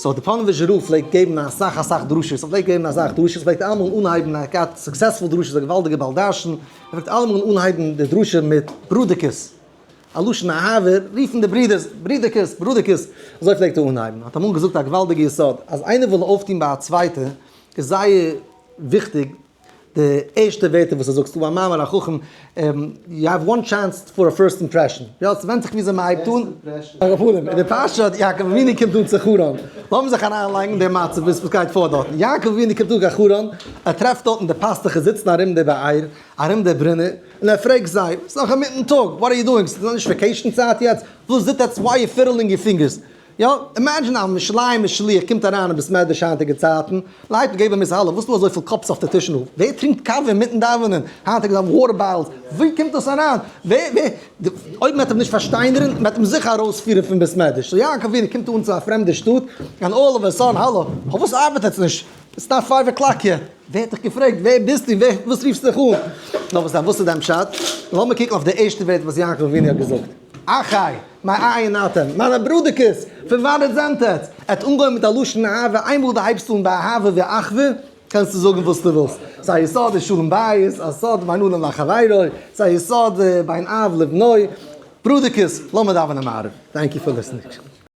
So די פאנאוויזשער רב פלעגט געבן אסאך אסאך דרשות, ער פלעגט געבן אסאך דרשות, פלעגט אלעמאל אנהייבן, ער האט געהאט successful דרשות, א געוואלדיגע בעל דרשן, ער פלעגט אלעמאל אנהייבן די דרשה מיט ברודערקעס, א לשון אהבה, רופן די ברידערס, ברודערקעס, ברודערקעס, אזוי פלעגט ער אנהייבן, האט אמאל געזאגט א געוואלדיגע יסוד, אז איינער וויל אויפטון ביי א צווייטע, איז זייער וויכטיג די ערשטע ווערטער וואס ער זאגט, ס'דא א מאמר החכם, you have one chance for a first impression, יא, ס'ווענדט זיך וויאזוי מ'הייבט אן, על כל פנים, אין די פרשה האט יעקב אבינו קומט אן צו חרן, לאמיר זיך אריינלייגן די מצב וואס גייט פאר דארטן, יעקב אבינו קומט אן קיין חרן, ער טרעפט דארטן די פאסטוכער זיצן ארום די באר, ארום די ברונער, און ער פרעגט זיי, ס'איז נאך אינמיטן טאג, what are you doing, ס'איז נישט vacation צייט יעצט, וואס זיצט עטץ, why you fiddling your fingers? יא, imagine א ירושלימ'ער שליח קומט אריין אין בית מדרש היינטיגע צייטן, לייט געבן מיר הלל, וואס איז דא אזויפיל cups אויף די טישן דא? ווער טרינקט קאווע אינמיטן דאווענען? היינטיגע זאכן water bottles, ווי קומט דאס אריין? ווער ווער אויב מ'וועט אים נישט פארשטיינערן, מ'וועט אים זיכער ארויספירן פון בית מדרש. So יעקב אבינו קומט אן צו א פרעמדע שטאט, און all of a sudden, האלא, פארוואס ארבעט עטס נישט? It's not five o'clock yet. ווער האט דיך געפרעגט? ווער ביסטו? ווער וואס רופסטו דיך אן? נאר וואס דען? וואס איז דיין פשט? לאמיר קוקן אויף די ערשטע ווערטער וואס יעקב אבינו האט געזאגט. אחי, מאין אתם, מיינע ברודערקעס, פון וואנעט זענט עטץ? ער האט אנגעהויבן מיט א לשון אהבה, איינמאל דו הייבסט אן באהבה ואחווה, קענסטו זאגן וואס דו ווילסט. ס'איז א יסוד אין שלום בית, א סוד בין אדם לחבירו, ס'איז א יסוד בין אב לבנו. ברודערקעס, לאמיר דאווענען מעריב. Thank you for listening.